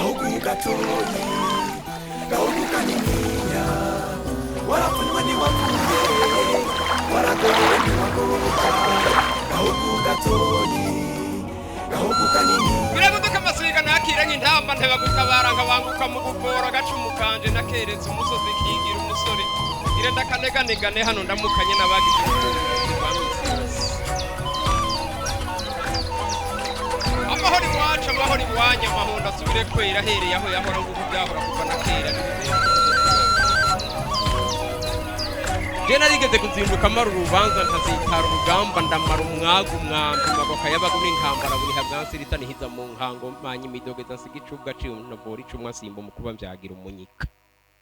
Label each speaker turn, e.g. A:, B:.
A: Gahugu gatoyi, gahugu kaniniya, warapfunywe ntiwapfuye, waragowe ntiwagoboka. Gahugu gatoyi, gahugu kaniniya.
B: Birabuduka amasiga nakira nk'intamba ntebagutabara nkabanguka mu gupora agacumu kanje nakeretse umusozi kigira umusore ire ndakaneganegane hano ndamukanye n'abagize ubukungu bwa misi yose. Amahoro iwacu, amahoro iwanyu, amahundo asubire kwera ahereye aho yahora nguko byahora kuva na kera. Je narigeze kuzinduka mara urubanza nkazitara urugamba ndamara umwaga umwambi magoka yabaga n'intambara buriha bwansi ritanihiza mu nkango manya imidogeza nsiga icubwa ciwe navura icumwa simba umukuba mbyagira umunyika.